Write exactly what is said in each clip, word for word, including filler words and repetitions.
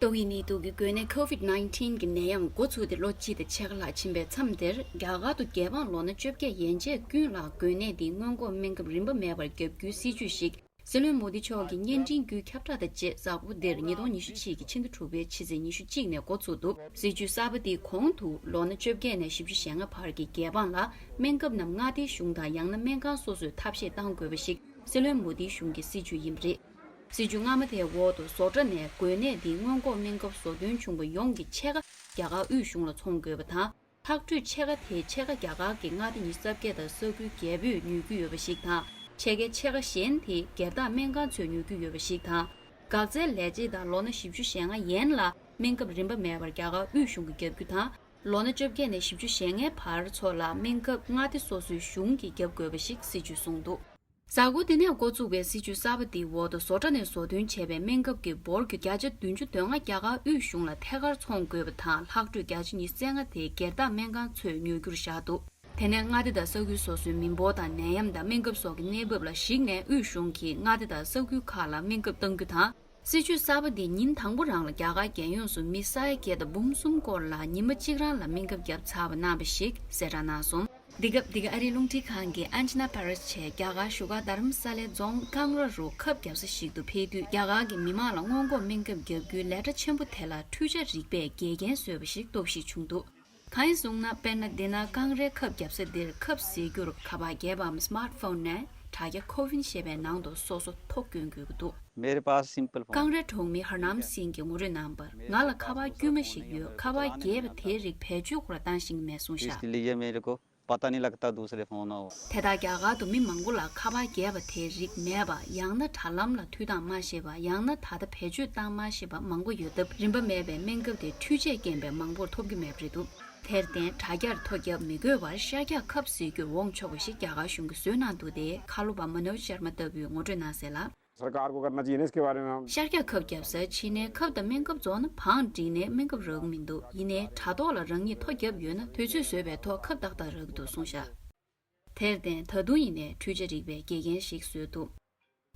ཏོག་དབྱིབས་ནད་དུག་གི་འགོས་ནད་ཁོ་ཝིད་ནའིན་ཊིན་གྱི་ནད་ཡམས་འགོ་ཚུགས་ཏེ་ལོ་གཅིག་དང་ཕྱེད་ཀ་ལྷག་ཕྱིན་པའི་མཚམས་དེར། རྒྱ་གར་དུ་རྒྱལ་འབངས་ལོ་ན་བཅོ་བརྒྱད་ཡན་ཆད་ཀུན་ལ་འགོས་ནད་འདིའི་སྔོན་འགོག་སྨན་ཁབ་རིན་པ་མེད་པར་བརྒྱབ་རྒྱུའི་སྲིད་ཇུས་ཤིག་སྲིད་བློན་མོ་དི་མཆོག་གིས་བརྙན་འཕྲིན་བརྒྱུད་ཁྱབ་བསྒྲགས་དང་བཅས། གཟའ་འཁོར་འདིར་ཉིས་སྟོང་ཉི་ཤུ་གཅིག་གི་ཕྱི་ཟླ་དྲུག་པའི་ཕྱི་ཚེས་ཉི་ཤུ་གཅིག་ནས་འགོ་ཚུགས་འདུག་སྲིད་ཇུས་གསར་པ་འདིའི་གོང་དུ་ལོ་ན་བཅོ་བརྒྱད་ནས་བཞི་བཅུ་ཞེ་ལྔ་བར་གྱི་རྒྱལ་འབངས་ལ་སྨན་ཁབ་རྣམས་མངའ་སྡེའི་གཞུང་དང་ཡང་ན་སྨན་ཁང་སོ་སོས་ཐབས་ཤེས་གཏང་དགོས་པ་ཞིག་སྲིད་བློན་མོ་དིའི་གཞུང་གི་སྲིད་ཇུས་ཡིན་པ་རེད། སྲིད་ཇུས་སྔ་མ་དེའི་འོག་ཏུ་བཟོ་གྲྭ་ནས་འགོས་ནད་འདིའི་སྔོན་འགོག་སྨན་ཁབ་བཟོ་འདོན་བྱུང་བ་ཡོངས་ཀྱི་ཕྱེད་ཀ་རྒྱ་གར་དབུས་གཞུང་ལ་འཚོང་དགོས་པ་དང་། ལྷག་འཕྲོས་ཕྱེད་ཀ་དེའི་ཕྱེད་ཀ་རྒྱ་གར་གྱི་མངའ་སྡེ་ཉི་ཤུ་རྩ་བརྒྱད་དང་ས་ཁུལ་བརྒྱད་པོས་ཉོ་རྒྱུ་ཡོད་པ་ཞིག་དང་། ཕྱེད་ཀའི་ཕྱེད་ཀ་གཞན་དེ་སྒེར་བདག་སྨན་ཁང་ཚོས་ཉོ་རྒྱུ་ཡོད་པ་ཞིག་དང་། འགག་རྩའི་ལས་བྱེད་དང་ལོ་ན་བཞི་བཅུ་ཞེ་ལྔ་ཡན་ལ་སྨན་ཁབ་རིན་པ་མེད་པར་རྒྱ་གར་དབུས་གཞུང་གིས་བརྒྱབ་རྒྱུ་དང་། ལོ་ན་བཅོ་བརྒྱད་ནས་བཞི་བཅུ་ཞེ་ལྔའི་བར་ཚོ་ལ་སྨན་ཁབ་མངའ་སྡེ་སོ་སོའི་གཞུང་གིས་བརྒྱབ་དགོས་པ་ཞིག་སྲིད་ཇུས་གསུངས་འདུག་གཟའ་འཁོར་འདི་ནས་འགོ་བཙུགས་པའི་སྲིད་ཇུས་གསར་པ་འདིའི་འོག་ཏུ་བཟོ་གྲྭ་ནས་བཟོ་སྐྲུན་བྱས་པའི་སྨན་ཁབ་ཀྱི་འབོར་གྱི་བརྒྱ་ཆ་བདུན་ཅུ་དོན་ལྔ་རྒྱ་གར་དབུས་གཞུང་ལ་ཐད་ཀར་འཚོང་དགོས་པ་དང་། ལྷག་འཕྲོས་བརྒྱ་ཆ་ཉི་ཤུ་རྩ་ལྔ་དེ་སྒེར་བདག་སྨན་ཁང་ཚོས་ཉོ་རྒྱུར་བཞག་འདུག་དེ་ནས་མངའ་སྡེ་དང་ས་ཁུལ་སོ་སོའི་མི་འབོར་དང་ནད་ཡམས་དང་སྨན་ཁབ་སོགས་ཀྱི་གནས་བབ་ལ་གཞིགས་ནས་དབུས་གཞུང་གིས་མངའ་སྡེ་དང་ས་ཁུལ་ཁག་ལ་སྨན་ཁབ་གཏང་རྒྱུ་དང་། སྲིད་ཇུས་གསར་པ་འདིས་ཉིན་དང་པོ་རང་ལ་རྒྱ་གར་རྒྱལ་ཡོངས་སུ་མི་ས་ཡ་བརྒྱད་དང་འབུམ་གསུམ་སྐོར་ལ་ཉི་མ་གཅིག་རང་ལ་སྨན་ཁབ་བརྒྱབ་ཚར་བ་གནང་བ་ཞིག་གསལ་བསྒྲགས་གནང་སོང་། འདི་སྐབས་འདི་ག་ཨ་རིའི་རླུང་འཕྲིན་ཁང་གི་ཨན་ཅི་ན་པ་རེས་མཆོག་རྒྱ་གར་བཞུགས་སྒར་རྡ་རམ་ས་ལའི་རྫོང་ཀང་ར་རུ་ཁབ་བརྒྱབ་ས་ཞིག་ཏུ་ཕེབས་དུས། རྒྱ་གར་གྱི་མི་མང་ལ་སྔོན་འགོག་སྨན་ཁབ་བརྒྱབ་རྒྱུའི་ལས་གྲྭ་ཆེན་པོ་དེ་ལ་འཕྲུལ་ཆས་རིག་པས་དགེ་རྒན་བཟོས་པ་ཞིག་རྟོགས་ཞིབ་བྱུང་འདུག་གང་ཡིན་གསུངས་ན། དཔེར་ན། འདི་ན་ཀང་རའི་ཁབ་བརྒྱབ་ས་འདིར་ཁབ་ཟས་རྒྱུར་ཁ་པར་རྒྱས་པའམ་སི་མཱར་ཊི་ཕོན་ནས་དྲ་རྒྱ་ཁོ་ཝིན་ཞེས་པའི་ནང་དུ་སོ་སོ་ཐོ་བསྐྱོན་དགོས་ཀྱི་འདུག मेरे पास सिंपल ཀང་རའི་གྲོང་མི་ཧར་ནམ་སིང་གིས་ངོ་སྤྲོད་གནང་བར། ང་ལ་ཁ་པར་དཀྱུས་མ་ཞིག་ཡོད། ཁ་པར་རྒྱས་པ་དེའི་རིགས་བེད་སྤྱོད་སྐོར་བཏང་ཤེས་ཀྱི་མེད་གསུངས་ཤག इसलिए मेरे को पता नहीं लगता दूसरे फोन आओ དེ་དག་རྒྱ་གར་དུ་མི་མང་པོ་ལ་ཁ་པར་རྒྱས་པ་དེའི་རིགས་མེད་པ། ཡང་ན་དྲ་ལམ་ལ་མཐུད་སྟངས་མ་ཤེས་པ། ཡང་ན་ད་ལྟ་བེད་སྤྱོད་བཏང་མ་ཤེས་པ་མང་པོ་ཡོད་སྟབས། རིན་པ་མེད་པའི་སྨན་ཁབ་དེ་འཕྲུལ་ཆས་རྐྱེན་པས་མང་པོར་ཐོབ་ཀྱི་མེད་པ་རེད་འདུག་དེར་བརྟེན། དྲ་རྒྱར་ཐོ་བརྒྱབ་མི་དགོས་པར་ཤར་རྒྱག་ཁབ་ཟས་རྒྱུར་འོང་ཆོག་པ་ཞིག་རྒྱ་གར་གཞུང་གིས་བཟོས་གནང་འདུག་དེ་ཁ་ལོ་པ་མ་ནོ་ཤར་མ་ལྟ་བུས་ངོ་སྤྲོད་གནང་གསལ་ལ། सरकार को करना चाहिए ना इसके बारे में। हम ཤར་རྒྱག་ཁབ་བརྒྱབ་སའི་ཕྱི་ནས་ཁབ་དང་སྨན་ཁབ་རྫོགས་ན་བང་བསྒྲིགས་ནས་སྨན་ཁབ་རག་གི་མི་འདུག་ཡིན་ནའི་དྲ་ཐོག་ལ་རང་ཉིད་ཐོ་བརྒྱབ་ཡོད་ན། དུས་ཚོད་བཟོས་པའི་ཐོག་ཁབ་ཏག་ཏག་རག་གི་འདུག་གསུངས་ཤག་དེར་བརྟེན། ད་དུང་ཡིན་ནའི་འཕྲུལ་ཆས་རིག་པའི་དགེ་རྒན་ཞིག་བཟོས་འདུག་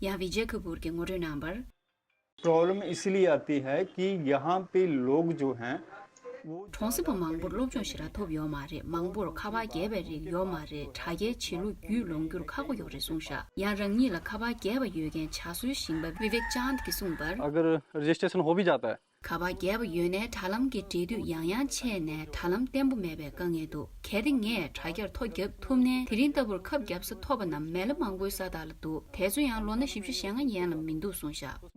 ཡང་། ཝི་ཇེ་ཁ་པུར་གྱིས་ངོ་སྤྲོད་གནང་བར། प्रॉब्लम इसलिए आती है कि यहाँ पे लोग जो हैं वो གྲོང་གསེབ་པ་མང་པོར་སློབ་སྦྱོང་ཞེ་དྲག་ཐོབ་ཡོད་མ་རེད། མང་པོར་ཁ་པར་རྒྱས་པའི་རིགས་ཡོད་མ་རེད། དྲ་རྒྱའི་བྱེད་ལུགས་བརྒྱུད་ལོངས་རྒྱུར་ཁག་པོ་ཡོད་རེད་གསུངས་ཤག་ཡང་རང་ཉིད་ལ་ཁ་པར་རྒྱས་པ་ཡོད་མཁན་ཇ་སོའི་ཞིང་པ་བི་ཝེག་ཅཱན་གྱིས་གསུངས་པར། अगर रजिस्ट्रेशन हो भी जाता है ཁ་པར་རྒྱས་པ་ཡོད་ནའི་དྲ་ལམ་གྱི་འབྲེལ་མཐུད་ཡང་ཡང་ཆད་ནས་དྲ་ལམ་བརྟན་པོ་མེད་པའི་དཀའ་ངལ་འདུག་གལ་ཏེ་ངས་དྲ་རྒྱར་ཐོ་བརྒྱབ་ཐུབ་ནའི། དེ་རིང་ལྟ་བུར་ཁབ་བརྒྱབ་ས་ཐོབ་པ་རྣམས་མལ་ལ་མང་པོའི་ས་དག་ལ་འདུག་དེ་ཚོ་ཡང་ལོ་ན་བཞི་བཅུ་ཞེ་ལྔ་ཡན་ལ་མི་འདུག་གསུངས་ཤག་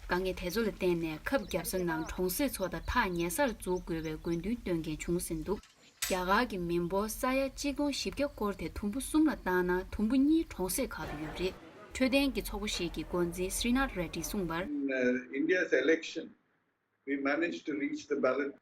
དཀའ་ངལ་དེ་ཚོ་ལ་བརྟེན་ནས་ཁབ་བརྒྱབ་ས་རྣམས་གྲོང་གསེབ་ཚོ་དང་ཐག་ཉེ་སར་འཛུགས་དགོས་པའི་དགོས་འདུན་བཏོན་མཁན་བྱུང་ཟིན་འདུག་རྒྱ་གར་གྱི་མི་འབོར་ས་ཡ་གཅིག་སྟོང་བཞི་བརྒྱ་སྐོར་དེ་དུམ་བུ་གསུམ་ལ་བཏང་ན། དུམ་བུ་གཉིས་གྲོང་གསེབ་ཁག་ཏུ་ཡོད་རེད། འཕྲོད་བསྟེན་གྱི་ཚོགས་པ་ཞིག་གི་འགོ་འཛིན་སྲི་ནཱཐ་རེ་ཌི་གསུངས་པར། In, uh, India's election, we managed to reach the ballot.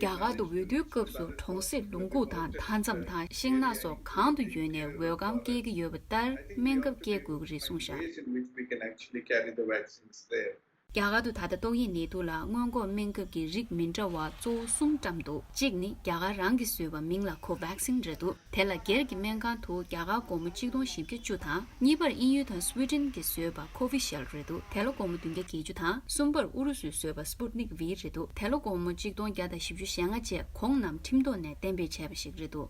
རྒྱ་གར་དུ་འོས་བསྡུའི་སྐབས་སུ་གྲོང་གསེབ་ལུང་ཁུག་དང་མཐའ་མཚམས་དང་ཤིང་ནགས་སོགས་གང་དུ་ཡོད་ནའི་འོས་སྒམ་སྐྱེལ་གྱི་ཡོད་པ་ལྟར་སྨན་ཁབ་སྐྱེལ་དགོས་ཀྱི་རེད་གསུངས་ཤག Ways in which we can actually carry the vaccines there. རྒྱ་གར་དུ་ད་ལྟ་ཏོག་དབྱིབས་ནད་དུག་ལ་སྔོན་འགོག་སྨན་ཁབ་ཀྱི་རིགས་མི་འདྲ་བ་གཙོ་བོ་གསུམ་བཀྲམ་འདུག་གཅིག་ནི་རྒྱ་གར་རང་གིས་བཟོས་པ་མིང་ལ་ཀོ་ཝེག་སིན་རེད་འདུག་དེ་ལ་སྒེར་གྱི་སྨན་ཁང་དུ་རྒྱ་གར་སྒོར་མོ་གཅིག་སྟོང་བཞི་བརྒྱ་བཅུ་དང་། གཉིས་པར་དབྱིན་ཡུལ་དང་སུའེ་ཏན་གྱིས་བཟོས་པ་ཀོ་ཝི་ཤེལ་རེད་འདུག་དེ་ལ་སྒོར་མོ་བདུན་བརྒྱ་བརྒྱད་ཅུ་དང་། གསུམ་པར་ཨུ་རུ་སུས་བཟོས་པ་སྤུ་ཏ་ནིག་ཝི་རེད་འདུག་དེ་ལ་སྒོར་མོ་གཅིག་སྟོང་བརྒྱ་དང་བཞི་བཅུ་ཞེ་ལྔ་བཅས་ཁོང་རྣམས་ཁྲིམས་ཐོག་ནས་གཏན་འབེབས་བྱས་པ་ཞིག་རེད་འདུག